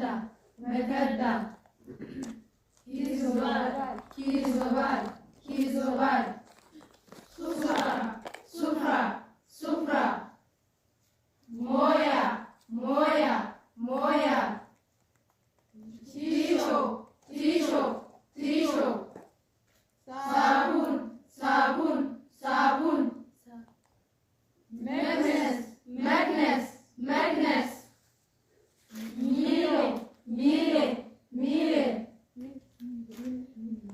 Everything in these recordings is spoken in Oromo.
Mekadda, mekadda. Kizobal, kizobal, kizobal. Sufra, sufra, sufra. Moya, moya, moya. Tisho, tisho, tisho. Sabun, sabun, sabun. Magnus, Magnus, Magnus. Mile, mile, mile.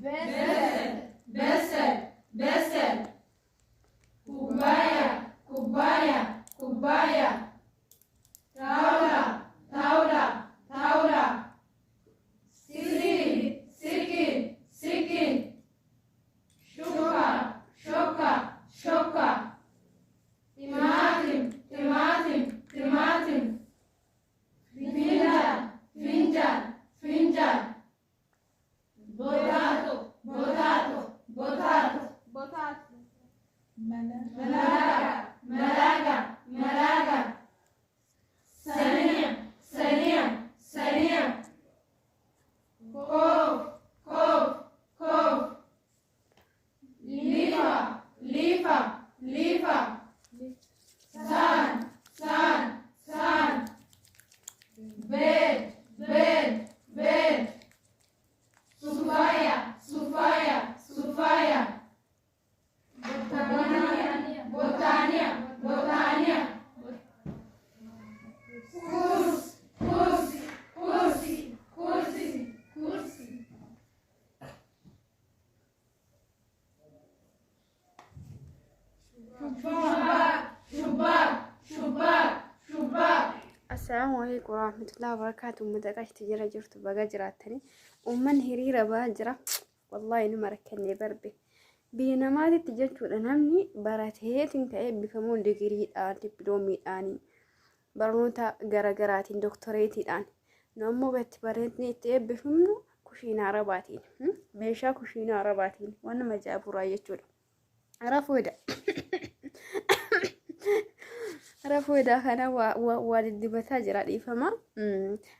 Besel, besel, besel. Kubaya, kubaya, kubaya. Taula, taula, taula. Siki, siki, siki. Shuka, shoka, shoka. Timatim, timatim, timatim. Finjan, finjan, finjan. Botato, botato, botato. Botato. Malaga, malaga, malaga. Sania, sania, sania. Kof, kof, kof. Lifa, lifa, lifa. San, san, san. Bed, bed, bed. Sufaya, sufaya, sufaya. Botania, botania, botania. Kurs, kurs, kursi, kursi, kursi. Shubak, shubak, shubak, shubak. Assalaamu alaikum warahmatullahi wabarakatuh. Uummata qashti jira jirtu baga jiraattanii. Uummanni hiriira ba'aa jira. Wallaahi numa rakkannee barbe. Biyya namaatitti jechuudha namni barateetiin ka'ee eebbifamuun digiriidhaan, dippiloomiidhaan, barnoota garaagaraatiin, doktoreetiidhaan. Nu ammoo itti barannee itti eebbifamnu kushiinaa arabaatiin. Meeshaa kushiinaa arabaatiin waan nama ajaa'iburaa jechuudha. Rafuudha. Rafuudha kana waa diddibataa jira dhiifama.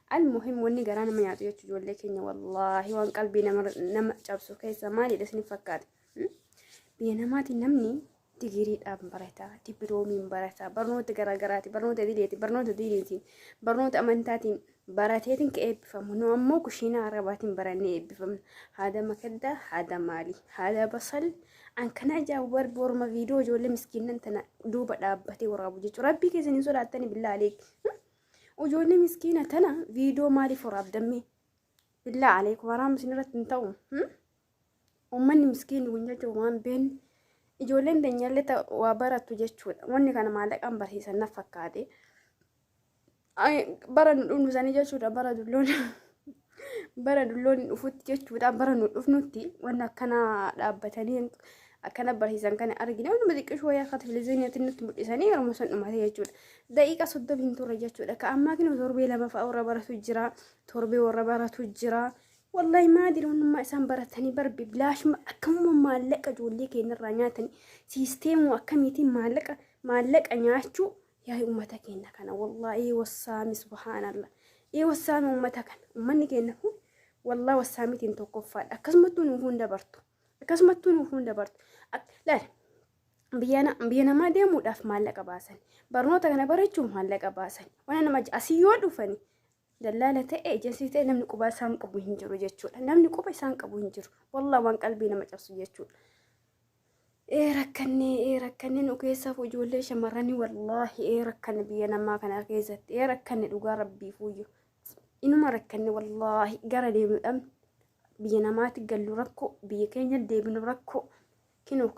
Almuhim wanni garaa nama nyaatu jechuudha ijoollee keenya wallaahi waan qalbii nama cabsu keessa maalidha isin fakkaata. Biyya namaatiin namni digiriidhaan barata, dippiloomiin barata, barnoota garaagaraati, barnoota idileeti, barnoota diiniitiin, barnoota amantaatiin barateetiin ka eebbifamu. Nu ammoo kushiinaa arabaatiin barannee eebbifamna. Haada makaddaa, haada maali, haada basal. An kana ajaa'ibu barbi orma viidiyoo ijoollee miskiinnan tana duuba dhaabbatee waraabu jechuudha. Rabbii keessan hin sodaattani billaa aleek. Ijoollee miskiina tana viidiyoo maaliif waraabdammee? Billaa aleek waraabni isin irratti hin ta'u. Uummanni miskiinni kun jechuun waan beekne ijoolleen teenyallee waa barattu jechuudha. Wanni kana maallaqaan barsiisan na fakkaate. Bara nu dhufnu sanii jechuudha bara dulloon bara dulloon dhufutti jechuudha bara nu dhufnutti wanni akkana dhaabbatanii akkana barsiisan kana argina. Wanuma xiqqishoo wayii akka televizyiiniitti nutti mul'isanii yeroo san dhumate jechuudha. Daqiiqa 30 hin turre jechuudha. Ka ammaa kinu torbee 2 fa'a warra baratu jira. Torbee warra baratu jira. Wallahi maadiri wannummaa isaan baratanii barbi bilaashuma akkamuma maallaqa ijoollee keenyarraa nyaatanii siisteemuu akkamiitiin maallaqa nyaachuu yaa uummata keenya kana wallahi wassaami subhaanallah ee wassaami uummata kana uummanni keenya kun wallahi wassaamiitiin tokkoffaadha akkasumattuu nuuf hunda bartu akkasumattuu nuuf hunda bartu laal biyya namaa deemuudhaaf maallaqa baasan barnoota kana barachuuf maallaqa baasan waan nama asii yoo dhufani dallaala ta'e ejensii ta'e namni quba isaan qabu hin jiru jechuudha. Namni quba isaan qabu hin jiru. Wallah waan qalbii nama cabsu jechuudha. Ee rakkannee ee rakkannee nu keessaaf ijoollee shamarranii wallaahi ee rakkanne biyya namaa kana keessatti ee rakkanne dhugaa rabbii fuuyyo. Inuma rakkanne wallaahi gara deemnu dhabne biyya namaatti gallu rakkoo biyya keenya deebinu rakkoo Kinoo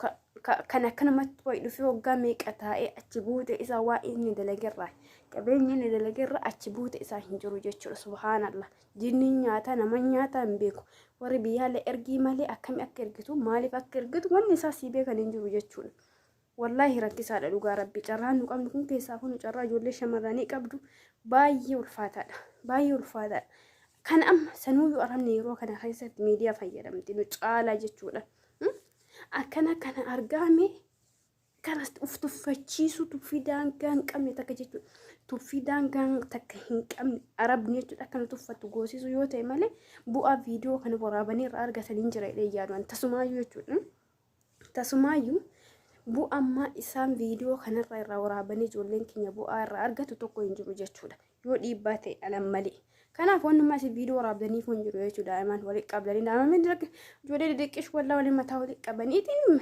kan akkanumatti wayi dhufee waggaa meeqa taa'ee achi buute isaa waa inni dalagerraa qabeenya inni dalagerraa achi buute isaa hin jiru jechuudha. Subhaanallah. Jinniin nyaataa nama nyaataa hin beeku. Warri biyyaallee ergii malee akkami akka ergitu maaliif akka ergitu wanni isaa sii beekan hin jiru jechuudha. Wallaahi rakkisaadha dhugaa rabbi carraan nu qabnu kun keessaa kun carraa ijoollee shamarranii qabdu baay'ee ulfaataadha. Baay'ee ulfaataadha. Kan amma sanuuyyuu arabni yeroo kana keessatti miidiyaa fayyadamti nu caalaa jechuudha. Akkana kana argaame Kanas uf tuffachiisu, tuffii daangaa hin qabne takka jechuudha. Tuffii daangaa takka hin qabne arabni jechuudha, akka nu tuffattu goosisu yoo ta'e malee bu'aa viidiyoo kana waraabanii irraa argatanii hin jira jedhee yaadu tasumaayyuu jechuudha. Tasumaayyuu bu'ammaa isaan viidiyoo kanarraa irraa waraabanii ijoolleen keenya bu'aa irraa argatu tokko hin jiru jechuudha. Yoo dhiibbaa ta'e alan malee. Kanaaf wannummaa isin viidiyoo waraabdaniif hin jiru jechuudha. Daa'imman walitti qabdanii, daa'imman ijoollee xixiqqeesh wallaa waliin mataa walitti qabaniitiin,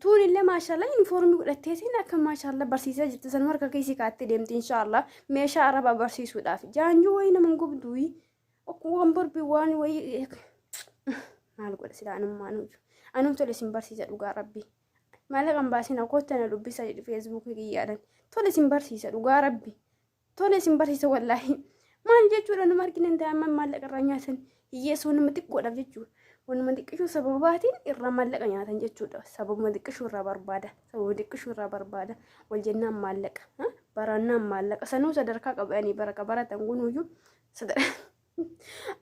tuun illee maashaallah yuunifoormii godhatteetiin akka maashaallah barsiisaa jirti, san harka keessi kaa'attee deemti inshaallah meeshaa arabaa barsiisuudhaaf. Jaanjuu wayii nama hin gubduu, waan barbi waan wayii maal godha silaa anummaan hojju. Anum tole isin barsiisa, dhugaa rabbi. Maallaqa hin baasina, kottu na dubbisa jedhu Feesbuukii kiyyaadhaan. Tole isin barsiisa, dhugaa rabbi. Tole isin barsiisa wallaahi. Maal jechuudha, nama argina daa'imman maallaqa irraa nyaatan hiyyeessoo nama xiqqoodhaaf jechuudha. Wanuma xiqqishuu sababaatiin irraa maallaqa nyaatan jechuudha. Sababuma xiqqishuu irraa barbaada. Sababa xiqqishuu irraa barbaada. Wal jennaan maallaqa. Barannaan maallaqa. Sanuu sadarkaa qabanii baraka baratan kunuyyuu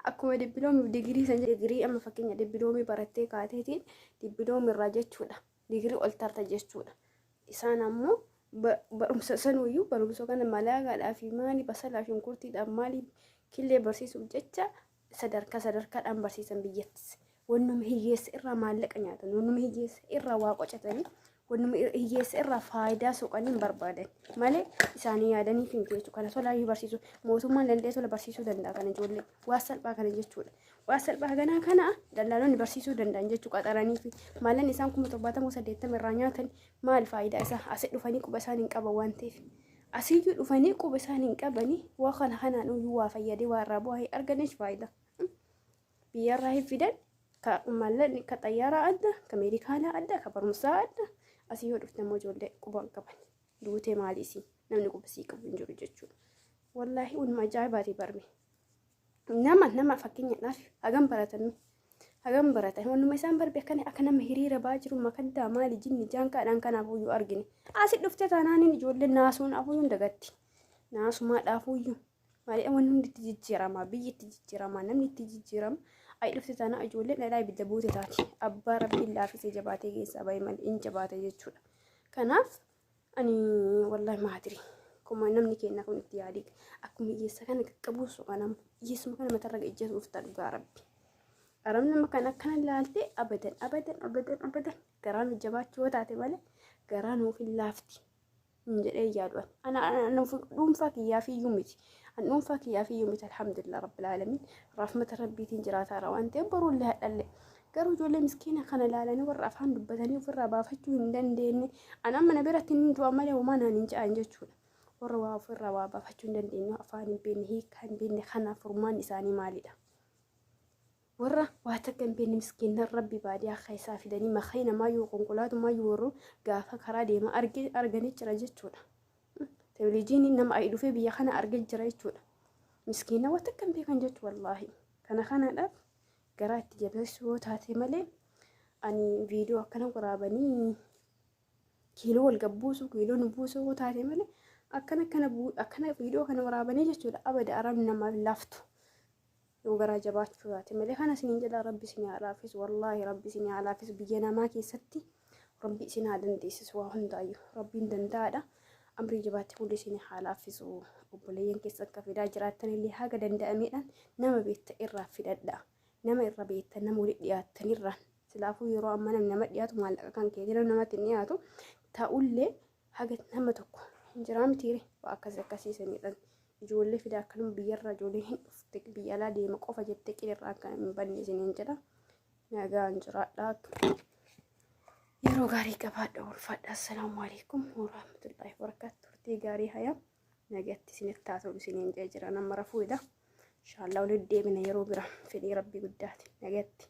akkuma dippiloomiif digirii san, digirii amma fakkeenya dippiloomi barattee kaateetiin dippiloomi irraa jechuudha. Digirii ol tarta jechuudha. Isaan ammoo barumsa sanuyyuu barumsa kana malaagaadhaa fi maali basalaa shunkurtiidhaan maali killee barsiisuuf jecha sadarkaa sadarkaadhaan barsiisan biyyattis. Wannuma hiyyeessa irraa maallaqa nyaatan, wannuma hiyyeessa irraa waa qocatanii, wannuma hiyyeessa irraa faayidaa soqanii hin barbaadan malee isaanii yaadanii fi miti jechuudha. Kana tolaayyuu barsiisuu mootummaan danda'ee tola barsiisuu danda'a kana ijoollee, waa salphaa kana jechuudha. Waa salphaa ganaa kana dallaalonni barsiisuu danda'an jechuudha qaxaranii fi maallaqni isaan 70,000 80 irraa nyaatan maal faayidaa isaa? Asii dhufanii quba isaan hin qaban waan ta'eef. Asiyyuu dhufanii quba isaan hin qabanii, waa kana kanaan iyyuu waa fayyadee waa irraa bu'aa hin arganis faayidaa. Biyyarraa hin fidan, ka maallaqni ka xayyaaraa adda, ka meedikaalaa adda, ka barumsaa adda. Asii yoo dhufte immoo ijoollee quba hin qaban. Duutee maali isii namni quba sii qabu hin jiru jechuudha. Wallaahi wanuma ajaa'ibaati barme. Nama fakkeenyaadhaaf hagam baratanii, hagam baratan, wanuma isaan barbe akkana akka nama hiriira ba'aa jiru makaddaa maali jinni jaankaadhaan kanaaf iyyuu argine. Asii dhufte taanaan ijoollee naasuun afuyyuu dagatti. Naasumaa dhaafuyyuu. Maali, wanni hundi itti jijjiirama, biyyi itti jijjiirama, namni itti jijjiirama. Ayi dhufte taanaan ijoolleen dhadhaa ibidda buute taati. Abbaa rabbiin laafisee jabaatee keessaa bahe malee hin jabaate jechuudha. Kanaaf ani wallaahi maatiri. Akkuma namni keenya kun itti yaadee akkuma hiyyeessa kana qaqqabuu soqanamu, hiyyeessuma kana matarra ejjetuuf ta'a dhugaa rabbi. Arabni nama kan akkana ilaalte abadan abadan abadan abadan garaa nu jabaachuu yoo taate malee garaa nuuf hin laafti hin jedhee yaadu. Ana dhuunfaa kiyyaaf iyyuu miti. An dhuunfaa kiyyaaf iyyuu miti, alhamdulillah rabbil aalamiin, rahmata rabbiitiin jiraataara waan ta'eef boruullee hadhallee. Garuu ijoollee miskiina kana ilaalanii warra afaan dubbatanii ofirraa baafachuu hin dandeenye. An amma na biratti hin du'a malee homaa naan hin ja'an jechuudha. Warra waa ofirraa waa baafachuu hin dandeenye, afaan hin beekne, hiikaa hin beekne kanaaf furmaan isaanii maalidha? Warra waa takka hin beekne miskiinnan rabbi baadiyaa keessaa fidanii makiinamaayyuu konkolaatumayyuu warra gaafa karaa deema arganii jira jechuudha. Televijiiniin nama ayi dhufee biyya kana argee jira jechuudha. Miskiina waa takka hin beekan jechuudha wallaahi. Kana kanaadhaaf garaa itti jabeessuu yoo taate malee ani viidiyoo akkana waraabanii kiiloo wal gabbuusu, kiiloo nu buusuu yoo taate malee akkana akkana akkana viidiyoo kana waraabanii jechuudha, abada arabni namaaf laaftu. Yoo garaa jabaachuu taate malee kana isiniin jedha. Rabbi isin haa laafisu, wallaahi rabbi isin haa laafisu. Biyya namaa keessatti rabbi isin haa dandeessisu, waa hundaayyuu rabbiin danda'aadha. Amrii jabaatti hundi isin haa laafisu. Obboleeyyan keessan ka fidaa jiraattan illee haga danda'ameedhaan nama beekta irraa fidhadha. Nama irra beektan, nama walitti dhiyaattan irraan. Silaafuu yeroo amma namni nama dhiyaatu maallaqa kan keetii namni namatti hin dhiyaatu ta'ullee haga nama tokko hin jiraa mitiire, waa akkas akkasiisanidha. Ijoollee fidaa, akkanuma biyyarraa ijoollee hin dhufte, biyya alaa deema qofa jettee qilirraa akka hin banne isiniin jedha. Nagaan jiraadhaa. Yeroo gaarii qabaadha, ulfaadha. Assalaamu alaikum warahmatullahi wabarakaatu. Turtii gaarii hayaa. Nagatti isinitti haa ta'u isiniin jee jira. Nama rafuudha. Inshaallah walitti deebina yeroo bira fedhii rabbii guddaati. Nagatti.